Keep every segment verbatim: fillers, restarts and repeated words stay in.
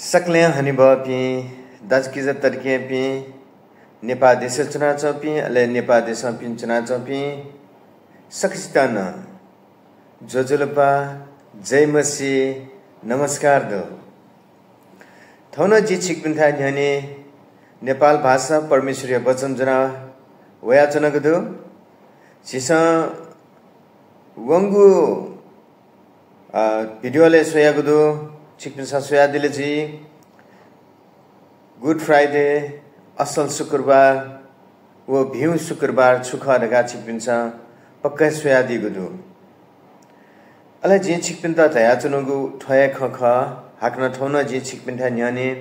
सकलें हनेबहःपिं दाजुकिजा तताकेहेँपिं, नेपाः देशय् च्वनाच्वंपिं, अले नेपाः देशंपिं च्वनाच्वंपिं सकसितं नं ज्वजलपा, जय मसीह, नमस्कार दु। थौं नं जि छिकपिन्थाय् न्ह्यःने नेपाल भाषा परमेश्वरया वचन ज्वना वयाच्वनागु दु। झीसं वंगु, अ, भिडियोलय् स्वयागु दु, छिकपिन्सं स्वयादिल जुइ। Good Friday, असल शुक्रबार व भिंगु शुक्रबार छु खः धकाः छिकपिन्सं पक्का हे स्वयादीगु दु। अले जिं छिकपिन्त धयाच्वनागु थ्व हे खँ खः। हाकनं थौं नं जिं छिकपिन्थाय् न्ह्यःने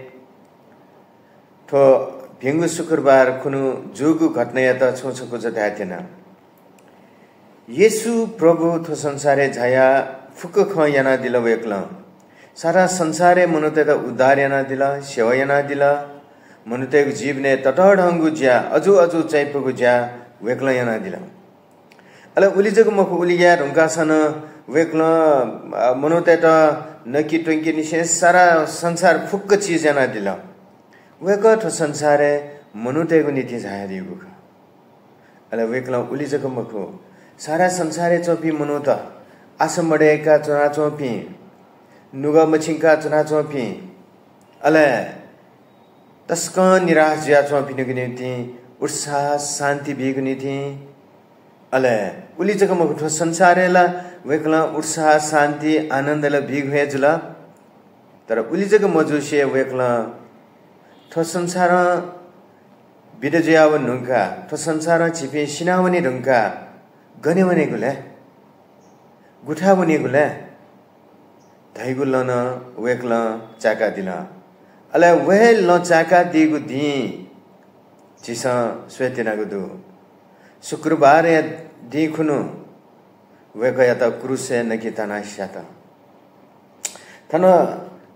थ्व भिंगु शुक्रबार खुन्हु जूगु घटनायात छुं छकू जक धायेत्यना। येशू प्रभु थ्व संसारय् झायाः फुक्क खँ यानादिल वय्कलं। सारा संसारय् मनूतय्त उद्धार यानादिल, सेवा यानादिल। मनूतय्गु जीवनय् ततःधंगु ज्या, अजू अजू चायापुगु ज्या वय्कलं यानादिल। अले उलि जक मखु, उलि याये धुंकाःसां नं वय्कलं, अ, मनूतय्त नके त्वंकेनिसें सारा संसार फुक्क चिज यानादिल। वय्कः थ्व संसारय् मनूतय्गु निंतिं झायादीगु खः। अले वय्कलं उलि जक मखु, सारा संसारय् च्वंपिं मनूत, आशा मदय्का च्वनाच्वंपिं, नुगः मछिंका च्वनाच्वंपिं, अले तसकं निराश जुयाच्वंपिनिगु निंतिं उत्साह, शान्ति बीगु निंतिं, अले उलि जक मखु, थ्व संसारय् ला वय्कलं उत्साह, शान्ति, आनन्द ला बीगु हे जुल। तर उलि जक मजुसे वय्कलं थ्व संसारं बिदा जुयावने धुंकाः, थ्व संसारं झीपिं सिनावने धुंकाः गने वनेगु लय्? गुथाय् वनेगु लय्? धइगु लँ नं वय्कलं चाय्कादिल। अले व हे लँ चाय्कादीगु दिं झीसं स्वयेत्यनागु दु। शुक्रबारया दिं खुन्हु वय्कःयात क्रूसय् नके तानाः स्यात। थन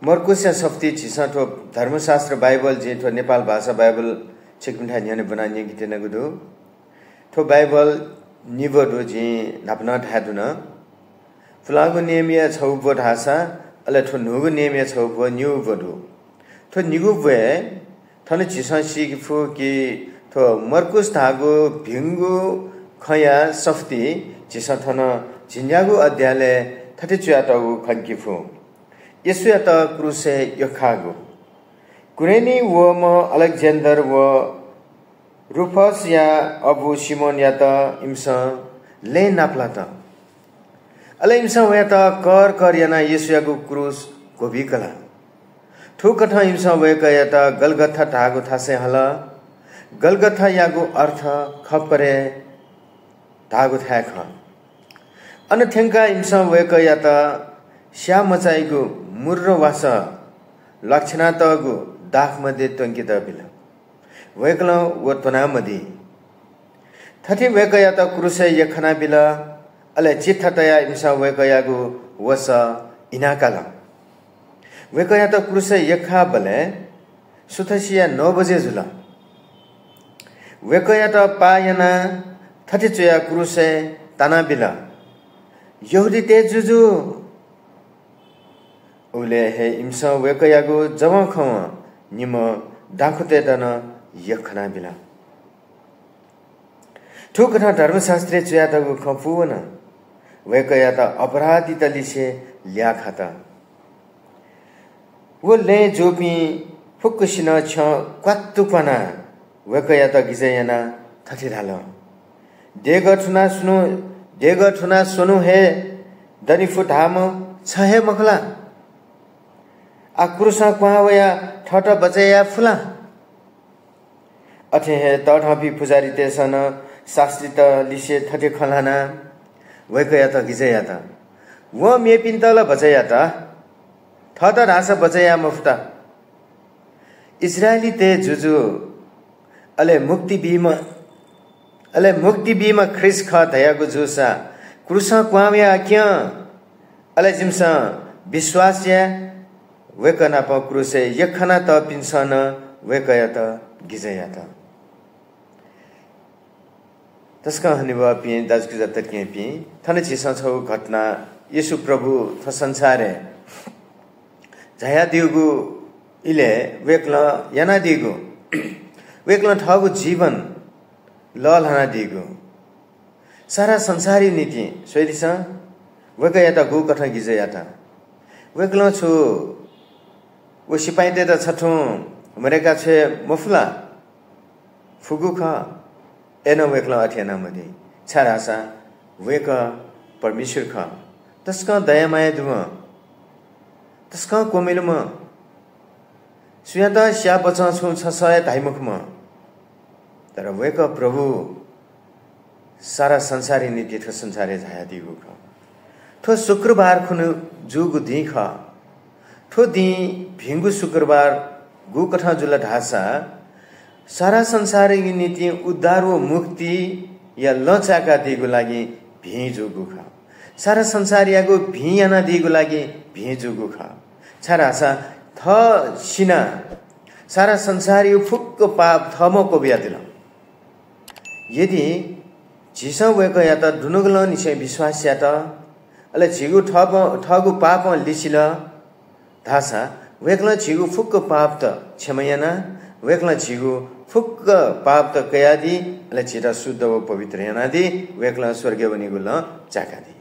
मर्कुसया सफुतिइ झीसं थ्व धर्मशास्त्र बाइबल, जिं थ्व नेपाल भाषा बाइबल छिकपिन्थाय् न्ह्यःने ब्वनाः न्यंकेत्यनागु दु। थ्व बाइबल निब्व दु, जिं न्हापा नं धाये धुन। पुलांगु नियमया छगू ब्व धाःसा, अले थ्व न्हूगु नियमया छगू ब्व, निगू ब्व दु। थ्व निगू ब्वय् थन झीसं सीके फु कि थ्व मर्कुस धाःगु भिंगु खँया सफुतिइ झीसं थन झिंन्यागू अध्यायलय् थथे च्वयातःगु खंके फु, येशूयात क्रूसय् यख्खाःगु। कुरेनी वःम्ह अलेक्जेन्डर व रूफसया अबु सिमोनयात इमिसं लँय् नापलात। अले इमिसं वयात कर कर यानाः येशूयागु क्रूस क्वबिकल। थुकथं इमिसं वय्कःयात गलगथा धाःगु थासय् हल। गलगथायागु अर्थ खप्परे धाःगु थाय् खः। अन थ्यंकाः इमिसं वय्कःयात स्याः मचाइगु मुर्र वासः ल्वाकछ्यानातःगु दाखमध्ये त्वंकेत बिल। वय्कलं व त्वनामदी। थथे वय्कःयात क्रूसय् यख्खानाबिल। अले चिट्ठा तयाः इमिसं वय्कःयागु वसः इनाकाल। वय्कःयात क्रूसय् यख्खाःबलय् सुथसिया नौ बजे जुल। वय्कःयात पाः यानाः थथे च्वयाः क्रूसय् तानाबिल, यहूदीतय् जुजु। उबलय् हे इमिसं वय्कःयागु जवंखवं निम्ह दाखुँतय्त नं यख्खानाबिल। थुकथं धर्मशास्त्रय् च्वयातःगु खँ पूवन। वय्कःयात अपराधीतलिसे ल्याः खात। व लँय् जूपिं फुक्कसिनं छ्यं क्वात्तु क्वानाः वय्कःयात गिजय् यानाः थथे धाल, देगः थुनाः स्वन्हु, देगः थुनाः स्वन्हु हे दनिफु धाःम्ह छ हे मखु ला? आः क्रूसं क्वहां वयाः थःत बचय् याये फु ला? अथे हे तःधंपिं पुजाहारीतय्सं नं शास्त्रीतलिसे थथे खँ ल्हानाः वय्कःयात गिजय् यात, वं मेपिन्त ला बचय् यात, थःत धाःसा बचय् याये मफुत। इस्राएलीतय् जुजु, अले मुक्ति बीम्ह, अले मुक्ति बीम्ह ख्रीष्ट खः धयागु जूसा क्रूसं क्वहां वयाः क्यँ। अले जिमिसं विश्वास याये, वय्कः नाप क्रूसय् यख्खानातःपिन्सं नं वय्कःयात गिजय् यात। तसकं हनेबहःपिं दाजुकिजा तताकेहेँपिं, थन झीसं छगू घटना, येशू प्रभु थ्व संसारय् झायादीगु इलय् वय्कलं यानादीगु, वय्कलं थःगु जीवन लःल्हानादीगु, सारा संसारया निंतिं स्वयादिसँ, वय्कःयात गुकथं गिजय् यात। वय्कलं छु व सिपाइँतय्त छथुं मदय्का छ्वये मफु ला? फुगु खः। अय्नं वय्कलं अथे यानामदी, छाय्धाःसा वय्कः परमेश्वर खः। तसकं दया माया दुम्ह, तसकं क्वमिलुम्ह, सुयातं स्याः बचं छुं छसः हे धाइ मखुम्ह, तर वय्कः प्रभु सारा संसारया निंतिं थ्व संसारय् झायादीगु खः। थ्व शुक्रबार खुन्हु जूगु दिं खः। थ्व दिं भिंगु शुक्रबार गुकथं जुल धाःसा, सारा संसारया निंतिं उद्धार व मुक्तिया लँ चाय्कादीगु लागि भिं जूगु खः। सारा संसारयागु भिं यानादीगु लागि भिं जूगु खः। छाय्धाःसा थः सिनाः सारा संसारया फुक्क पाप थःम्हं क्वबियादिल। यदि झीसं वय्कःयात दुनुगलंनिसें विश्वास यात, अले झीगु थःप-, थःगु पापं लिसिल धाःसा, वय्कलं झीगु फुक्क पापत क्षमा यानाः, वय्कलं झीगु फुक्क पापत कयादी, अले झीत शुद्ध व पवित्र यानादी, वय्कलं स्वर्गय् वनेगु लँ चाय्कादी।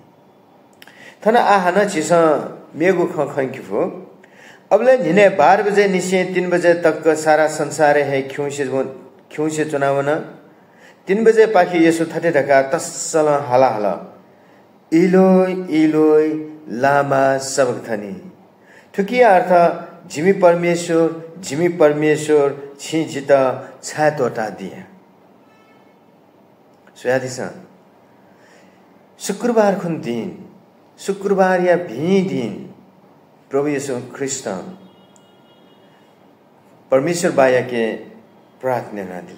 थन आः हानं झीसं मेगु खँ खंके फु। अबलय् न्हिनय् बाह्र बजे निसें तीन बजे तक सारा संसारय् हे खिउँसे वन, खिउँसे च्वनावन। तीन बजेपाखे येशू थथे धकाः तस्सलं हाला हल, "इलोई, इलोई, लामा सबक्थनी?" थुकिया अर्थ, "जिमि परमेश्वर, जिमि परमेश्वर, छिं जितः छाय् त्वःतादिया?" स्वयादिसँ, शुक्रबार खुन्हु दिं, शुक्रबारया भिं दिं प्रभु येशू ख्रीष्टं परमेश्वर बाःयाके प्रार्थना यानादिल।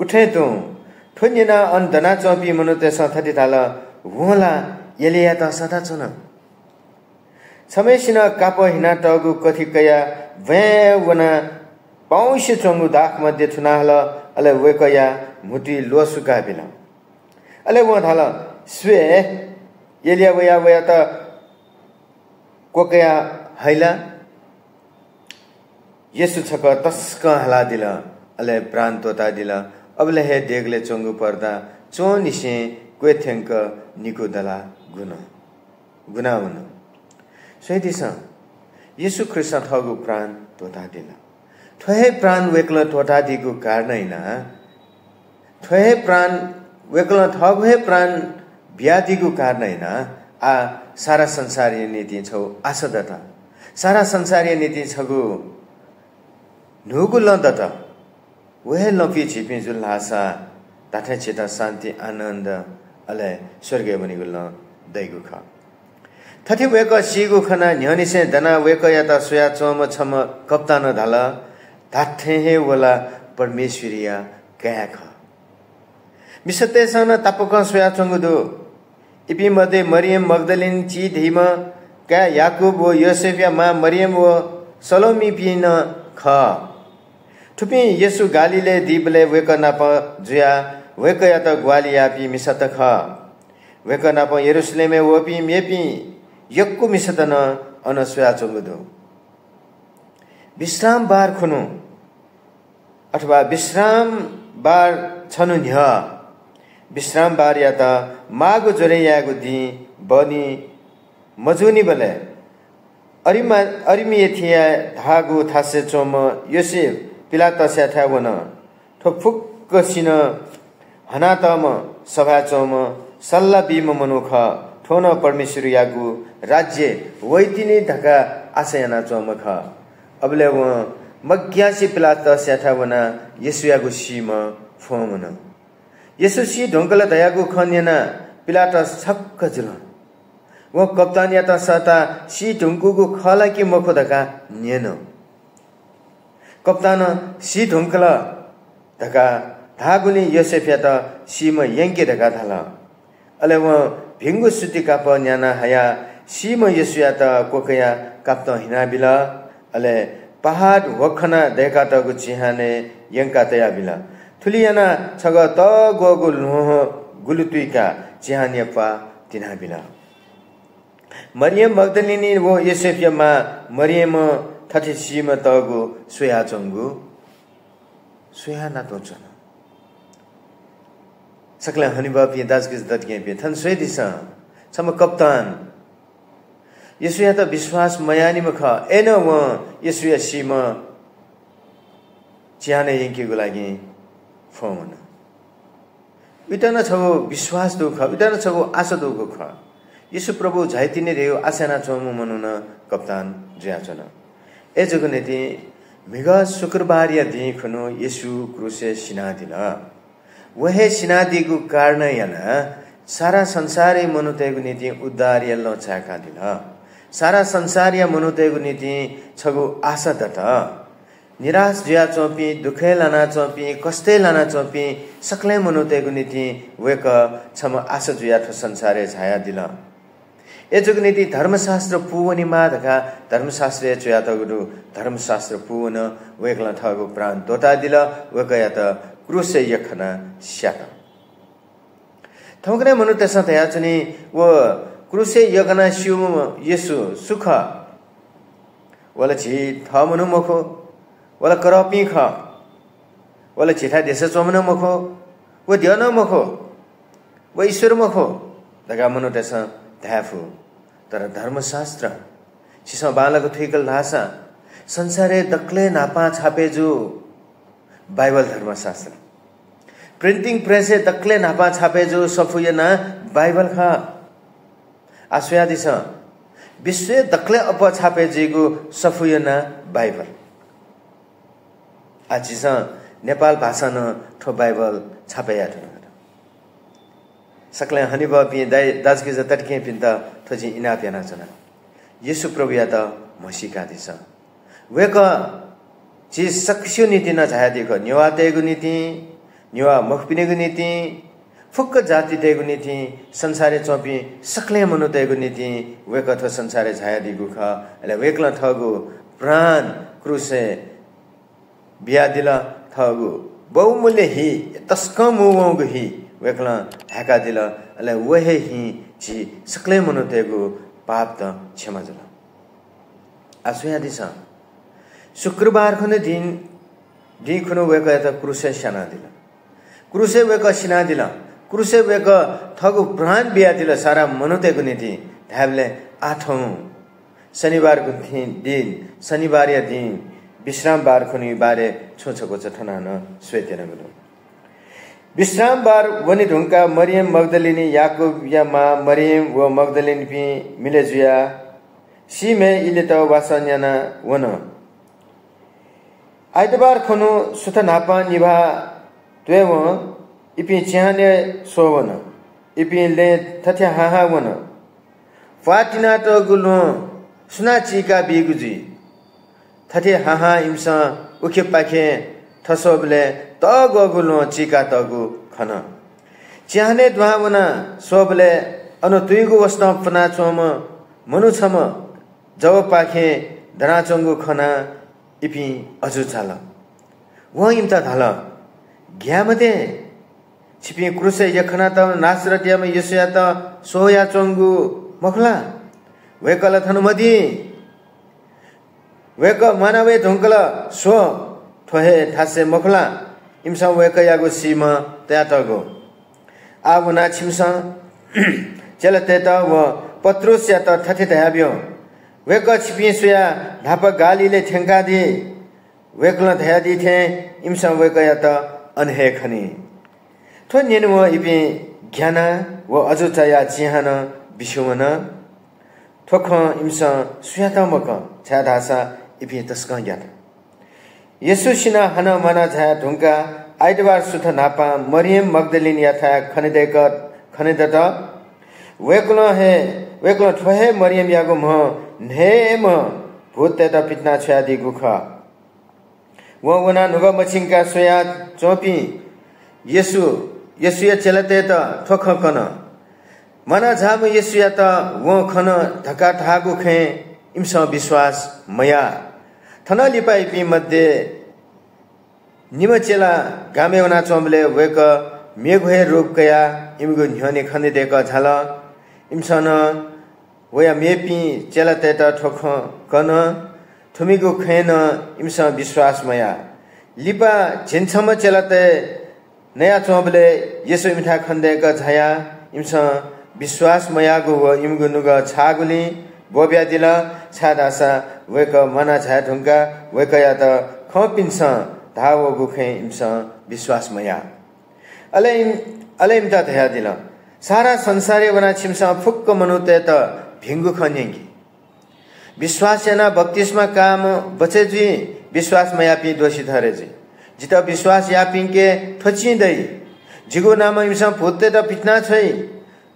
उथें तुं थ्व न्यनाः अन दनाच्वंपिं मनूतय्सं थथे धाल, "वं ला एलियायात सःताच्वन।" छम्हय्सिनं कापः हिनातःगु कथि कयाः ब्वाँय् वनाः पाउँसे च्वंगु दाख मध्ये थुनाहल, अले वय्कःया म्हुतुइ ल्वःसुकाबिल। अले वं धाल, "स्वे, एलिया वयाः वयात क्वकया हइ ला?" येशू छकः तसकं हालादिल, अले प्राण त्वःतादिल। अबलय् हे देगलय् च्वंगु पर्दा च्वंनिसें क्वय् थ्यंक निकू दलाः गुन, गुना वन। स्वयादिसँ, येशू ख्रीष्टं थःगु प्राण त्वःतादिल। थ्व हे प्राण वय्कलं त्वःतादीगु कारणं यानाः थ्व हे प्राण, वय्कलं थःगु हे प्राण बियादीगु कारणं यानाः आः सारा संसारया निंतिं छगू आशा दत। सारा संसारया निंतिं छगू न्हूगु लँ दत। व हे लँपुइ झीपिं जुल धाःसा धात्थें झीत शान्ति, आनन्द, अले स्वर्गय् वनेगु लँ दइगु खः। थथे वय्कः सीगु खनाः न्ह्यःनिसें दनाः वय्कःयात स्वयाच्वंम्ह छम्ह कप्‍तानं धाल, "धात्थें हे व ला परमेश्वरया काय् खः।" मिसातय्सं नं तापाकं स्वयाच्वंगु दु। इपिं मध्ये मरियम मग्दलिनी धइम्ह, काय् याकूब व योसेफया मां मरियम व सलोमीपिं नं खः। थुपिं येशू गालीलय् दीबलय् वय्कः नाप जुयाः वय्कःयात ग्वाहालि याःपिं मिसात खः। वय्कः नाप यरूशलेमय् वःपिं मेपिं यक्‍व मिसात नं अन स्वयाच्वंगु दु। विश्रामबार खुन्‍हु अथवा विश्रामबार छन्‍हु न्‍ह्यः विश्रामबारयात माःगु ज्‍वरय् यायेगु दिं बनी मजूनिबलय् अरिमा-, अरिमथेया धाःगु थासय् च्‍वंम्‍ह योसेफ पिलातसयाथाय् वन। थ्‍व फुक्‍कसिनं हनातःम्‍ह सभाय् च्‍वंम्‍ह सल्‍लाह बीम्‍ह मनू खः। थ्‍व नं परमेश्‍वरयागु राज्‍य वइतिनि धकाः आशा यानाच्‍वंम्‍ह खः। अबलय् वं मग्‍यासे पिलातसयाथाय् वनाः येशूयागु सीम्‍ह फ्‍वं वन। येशू सी धुंकल धयागु खँ न्‍यनाः पिलातस छक्‍क जुल। वं कप्‍तानयात सःताः सी धुंकूगु खः ला कि मखु धकाः न्‍यन। कप्‍तानं सी धुंकल धकाः धाःगुलिं योसेफयात सीम्‍ह यंके धकाः धाल। अले वं भिंगु सुति कापः न्‍याना हयाः सीम्‍ह येशूयात क्‍वकयाः कापतं हिनाबिल। अले पहाड ह्वखना दय्‌कातःगु चिहानय् यंका तयाबिल। थुलि यानाः छगः तःग्‍वःगु ल्‍वहं गुलि तुइकाः चिहानया प्‍वाः तिनाबिल। मरियम मग्‍दलिनी व योसेफया मां मरियमं थथे सीम्ह तःगु स्वयाच्वंगु स्वयाः नातुं च्वन। सकलें हनेबहःपिं दाजुकिजा दथुकेहेँपिं, थन स्वयादिसँ, छम्ह कप्तान येशूयात विश्वास मयाःनिम्ह खः, अय्‌नं वं येशूया सीम्ह चिहानय् यंकेगु लागि फ्वं वन। उइत नं छगू विश्वास दुगु खः, उइत नं छगू आशा दुगु खः। येशू प्रभु झाइतिनि धयागु आशा यानाच्वंम्ह मनू नं कप्तान जुयाच्वन। अय्‌जूगु निंतिं म्हिगः शुक्रबारया दिं खुन्हु येशू क्रूसय् सिनादिल। व हे सिनादीगु कारणं यानाः सारा संसारय् मनूतय्‌गु निंतिं उद्धारया लँ चाय्‌कादिल। सारा संसारया मनूतय्‌गु निंतिं छगू आशा दत। निराश जुयाच्वंपिं, दुःखय् लानाच्वंपिं, कष्टय् लानाच्वंपिं सकलें मनूतय्‌गु निंतिं वय्‌कः छम्ह आशा जुयाः थ्व संसारय् झायादिल। अय्‌जूगु निंतिं धर्मशास्त्र पूवनेमाः धकाः धर्मशास्त्रय् च्वयातःगु दु। धर्मशास्त्र पूवन, वय्‌कलं थःगु प्राण त्वःतादिल, वय्‌कःयात क्रूसय् यख्खानाः स्यात। थौंकन्हय् मनूतय्‌सं धयाच्वनी, व क्रूसय् यख्खानाः स्यूम्ह येशू सु खः? व ला झी थः मनू मखु, व ला करःपिं खः, व ला झीथाय् देशय् च्वंम्ह नं मखु, व द्यः नं मखु, व ईश्वर मखु धकाः मनूतय्‌सं धाये फु। तर धर्मशास्त्र छिसं बांलाक थुइकल धाःसा संसारय् दकलय् न्हापां छापय् जूगु बाइबल धर्मशास्त्र। Printing press-य् दकलय् न्हापां छापय् जूगु सफूया नां बाइबल खः। आः स्वयादिसँ, विश्वय् दकलय् अप्वः छापय् जुइगु सफूया नां बाइबल। आः झीसं नेपाल भाषां नं थ्व बाइबल छापय् याये धुंकल। सकलें हनेबहःपिं दाइ, दाजुकिजा दथुकेहेँपिन्त थ्व जिं इनाप यानाच्वना। येशू प्रभुयात म्हसीकादिसँ। वय्‌कः झी सकसिया निंतिं नं झायादीगु खः। नेवाःतय्‌गु निंतिं, नेवाः मखुपिनिगु निंतिं, फुक्क जातितय्‌गु निंतिं, संसारय् च्वंपिं सकलें मनूतय्‌गु निंतिं वय्‌कः थ्व संसारय् झायादीगु खः। अले वय्‌कलं थःगु प्राण क्रूसय् बियादिल, थःगु बहुमूल्य हि, तसकं मू वंगु हि वय्‌कलं हाय्‌कादिल। अले व हे हिं झी सकलें मनूतय्‌गु पापत क्षमा जुल। आः स्वयादिसँ, शुक्रबार खुन्हु दिं, दिं खुन्हु वय्‌कःयात क्रूसय् स्यानादिल। क्रूसय् वय्‌कः सिनादिल। क्रूसय् वय्‌कः थःगु प्राण बियादिल सारा मनूतय्‌गु निंतिं धायेबलय् आः थौं शनिबारगु दिं, शनिबारया दिं, विश्रामबार खुन्हुया बारे छुं छकूचा थन हानं स्वयेत्यनागु दु। विश्रामबार वने धुंकाः मरियम मग्दलिनी, याकूबया मां मरियम व मग्दलिनीपिं मिलय् जुयाः सीम्हय् इलेत वासः न्याना वन। आइतबार खुन्हु सुथ न्हापां निभाः त्वय्‌वं इपिं चिहानय् स्वः वन। इपिं लँय् थथे हाहां वन, "प्वाः तिनातःगु ल्वहं सुनां चीका बीगु जुइ?" थथे हाहां इमिसं उखेपाखे थस्वःबलय् तःग्वःगु ल्वहं चीकातःगु खन। चिहानय् दुहां वनाः स्वःबलय् अन तुयुगु वसतं पुनाच्वंम्ह मनू छम्ह जवपाखें दनाच्वंगु खनाः इपिं अजू चाल। वं इमित धाल, "ग्याये मते। छिपिं क्रूसय् यख्खानातःम्ह नासरतयाम्ह येशूयात स्वयाच्वंगु मखु ला? वय्‌कः ला थन मदी। वय्‌कः म्वाना वये धुंकल। स्व, थ्व हे थासय् मखु ला?" इमिसं वय्‌कःयागु सीम्ह तयातःगु। आः वनाः छिमिसं चेलातय्‌त व पत्रुसयात थथे धयाब्यु, "वय्‌कः छिपिं स्वयाः न्हापा गालीलय् थ्यंकादी।" वय्‌कलं धयादी थें इमिसं वय्‌कःयात अन हे खनी। थ्व न्यनेवं इपिं ग्यानाः व अजू चायाः चिहानं बिस्युं वन। थ्व खँ इमिसं सुयातं मकं, छाय्‌धाःसा इपिं तसकं ग्यात। येशू सिनाः हानं म्वाना झाये धुंकाः आइतबार सुथ न्हापां मरियम मग्दलिनीयाथाय् खनेदय्‌क, खनेदत। वय्‌कलं हे, वय्‌कलं थ्व हे मरियमयागु म्ह न्हय्‌म्ह भूततय्‌त पितिना छ्वयादीगु खः। वं वनाः नुगः मछिंकाः स्वयाच्वंपिं येशू, येशूया चेलातय्‌त थ्व खँ कन। म्वाना झाःम्ह येशूयात वं खन धकाः धाःगु खँय् इमिसं विश्वास मयाः। थनं लिपा इपिं मध्ये निम्ह चेला गामय् वनाच्वंबलय् वय्‌कः मेगु हे रूप कयाः इमिगु न्ह्यःने खनेदय्‌कः झाल। इमिसं नं वया मेपिं चेलातय्‌त थ्व खँ कन। थुमिगु खँय् नं इमिसं विश्वास मयाः। लिपा झिंछम्ह चेलातय् नयाच्वंबलय् येशू इमिथाय् खनेदय्क झायाः इमिसं विश्वास मयाःगु व इमिगु नुगः छाःगुलिं ब्वःबियादिल, छाय्धाःसा वय्कः म्वाना झाये धुंकाः वय्कःयात खंपिन्सं धाःवःगु खँय् इमिसं विश्वास मयाः। अले इम-, अले इमित धयादिल, सारा संसारय् वनाः छिमिसं फुक्क मनूतय्त भिंगु खँ न्यंकि। विश्वास यानाः बप्तिस्मा काःम्ह बचय् जुइ, विश्वास मयाःपिं दोषी ठहरय् जुइ। जितः विश्वास याःपिंके थ्व चिं दइ, जिगु नामं इमिसं भूततय्त पितिना छ्वइ,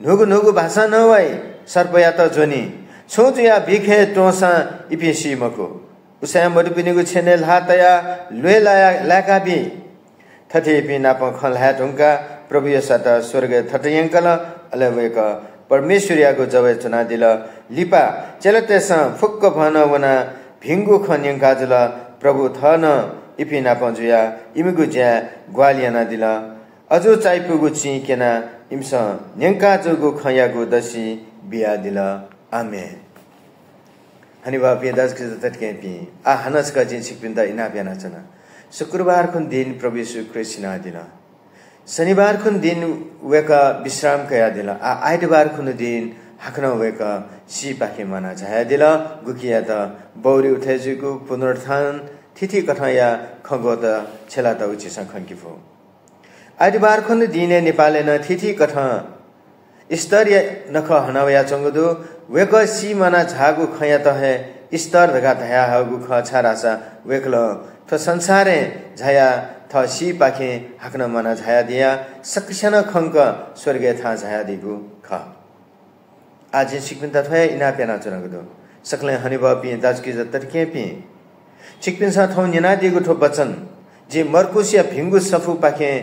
न्हूगु न्हूगु भाषां नं वाइ, सर्पयात ज्वनी, छुं जुयाः बिख हे त्वंसां इपिं सी मखु। उसाँय् मदुपिनिगु छेनय् ल्हाः तयाः ल्वय् लाया-, लाय्काबी। थथे इपिं नाप खँ ल्हाये धुंकाः प्रभु येशूयात स्वर्गय् थत यंकल। अले वय्कः परमेश्वरयागु जवय् च्वनादिल। लिपा चेलातय्सं फुक्कभनं वनाः भिंगु खँ न्यंका जुल। प्रभु थः नं इपिं नाप जुयाः इमिगु ज्याय् ग्वाहालि यानादिल। अजू चायापुगु चिं क्यनाः इमिसं न्यंका जूगु खँयागु दसि बियादिल। आमेन। हनेबहःपिं दाजुकिजा तताकेहेँपिं, आः हानं छकः जिं छिकपिन्त इनाप यानाच्वना। शुक्रबार खुन्हु दिं प्रभु येशू ख्रीष्ट सिनादिल। शनिबार खुन्हु दिं वय्कः विश्राम कयादिल। आः आइतबार खुन्हु दिं हाकनं वय्कः सीपाखें म्वाना झायादिल, गुकियात बौरि उठे जुइगु, पुनरुत्थान, थीथी कथंया खँग्वःत छ्यलातःगु झीसं खंके फु। आइतबार खुन्हु दिनय् नेपालय् नं थीथी कथं ईस्टरया नखः हना वयाच्वंगु दु। वय्कः सी म्वाना झाःगु खँयात हे ईस्टर धकाः धयाहःगु खः, छाय्धाःसा वय्कलं थ्व संसारय् झायाः थः सीपाखें हाकनं म्वाना झायादियाः सकसियां नं खंक स्वर्गय् थाहां झायादीगु खः। आः जिं छिकपिन्त थ्व हे इनाप यानाच्वनागु दु। सकलें हनेबहःपिं दाजुकिजा तताकेहेँपिं, छिकपिन्सं थौं न्यनादीगु थ्व वचन जिं मर्कूसया भिंगु सफूपाखें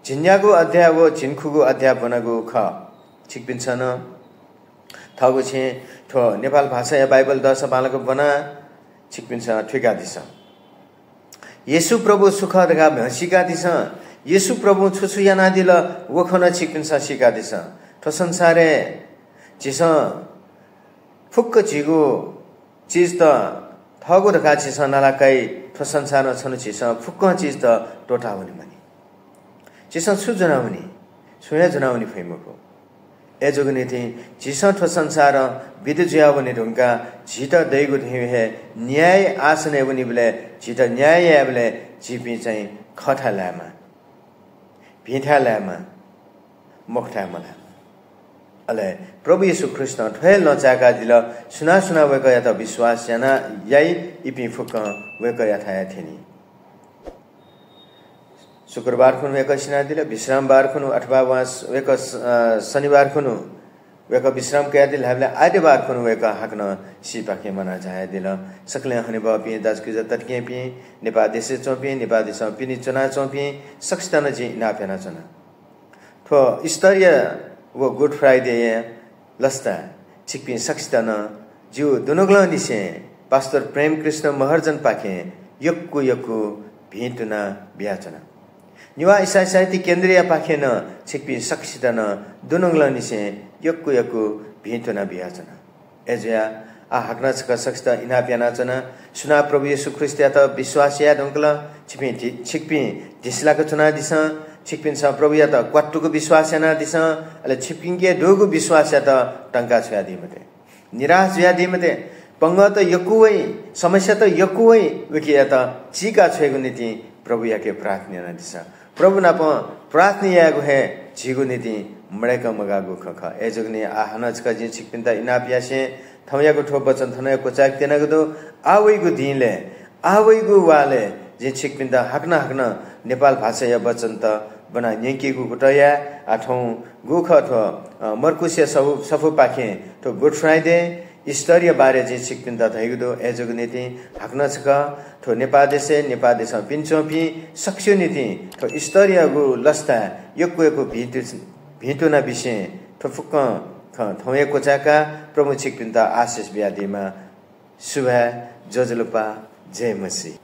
झिंन्यागू अध्याय व झिंखुगू अध्याय ब्वनागु खः। छिकपिन्सं नं थःगु छेँय् थ्व नेपाल भाषाया बाइबल दःसा बांलाक ब्वनाः छिकपिन्सं थुइकादिसँ। येशू प्रभु सु खः धकाः म्ह सीकादिसँ। येशू प्रभुं छु छु यानादिल, व खँ नं छिकपिन्सं सीकादिसँ। थ्व संसारय् झीसं फुक्क झीगु चिजत थःगु धकाः झीसं नालाकाइ, थ्व संसारं छन्हु झीसं फुक्कं चिजत त्वःतावनेमानि। झीसं छु ज्वनावनी? छुं हे ज्वनावने फइ मखु। अय्जूगु निंतिं झीसं थ्व संसारं बिदा जुयावने धुंकाः झीत दइगु धइगु हे न्याय आसनय् वनीबलय्, झीत न्याय यायेबलय् झीपिं चाहिँ खःथाय् लायेमाः, भिंथाय् लायेमाः, मखुथाय् मलायेमाः। अले प्रभु येशू ख्रीष्टं थ्व हे लँ चाय्कादिल, सुनां सुनां वय्कःयात विश्वास याना याइ, इपिं फुक्कं वय्कःयाथाय् हे थ्यनी। शुक्रबार खुन्हु वय्कः सिनादिल, विश्रामबार खुन्हु अथवा वं स-, वय्कः स-, अ, शनिबार खुन्हु वय्कः विश्राम कयादिल धाःबलय् आइतबार खुन्हु वय्कः हाकनं सीपाखें म्वाना झायादिल। सकलें हनेबहःपिं दाजुकिजा तताकेहेँपिं, नेपाः देशय् च्वंपिं, नेपाः देशं पिने च्वनाच्वंपिं सकसित नं जिं इनाप यानाच्वना। थ्व ईस्टरया व गुड फ्राइडेया लसताय् छिकपिं सकसित नं जिगु दुनुगलंनिसें पास्टर प्रेमकृष्ण महर्जनपाखें यक्व यक्व भिंतुना बियाच्वना। नेवाः इसाई साहित्य केन्द्रयापाखें नं छिकपिं सकसित नं दुनुगलंनिसें यक्व यक्व भिंतुना बियाच्वना। अय्जुयाः आः हाकनं छकः सकसित इनाप यानाच्वना। सुनां प्रभु येशू ख्रीष्टयात विश्वास याये धुंकल, छिपिं धि-, छिकपिं धिसिलाक च्वनादिसँ। छिकपिन्सं प्रभुयात क्वात्तुक विश्वास यानादिसँ। अले छिकपिंके दुगु विश्वासयात तंका छ्वयादी मते। निराश जुयादी मते। पंगःत यक्व वइ, समस्यात यक्व वइ, उकियात चीका छ्वयेगु निंतिं प्रभुयाके प्रार्थना यानादिसँ। प्रभु नाप प्रार्थना यायेगु हे झीगु निंतिं मदय्क मगाःगु खँ खः। अय्जूगुलिं आः हानं छकः जिं छिकपिन्त इनाप यासें थौंयागु थ्व वचन थन हे क्वचायेके त्यनागु दु। आः वइगु दिंलय्, आः वइगु वालय् जिं छिकपिन्त हाकनं हाकनं नेपाल भाषाया वचनत ब्वनाः न्यंकीगु कुतः याये। आः थौं गुखः थ्व, अ, मर्कूसया सफू, सफूपाखें थ्व गुड फ्राइडे, ईस्टरया बारे जिं छिकपिन्त धयागु दु। अय्जूगु निंतिं हाकनं छकः थ्व नेपाः देशय्, नेपाः देशं पिने च्वंपिं सकसिया निंतिं थ्व ईस्टरयागु लसताय् यक्व यक्व भिंतु-, भिंतुना बिसें थ्व फुक्कं खँ थौं हे क्वचाय्काः प्रभुं छिकपिन्त आशिष बियादीमा। सुभाय्, ज्वजलपा, जय मसीह।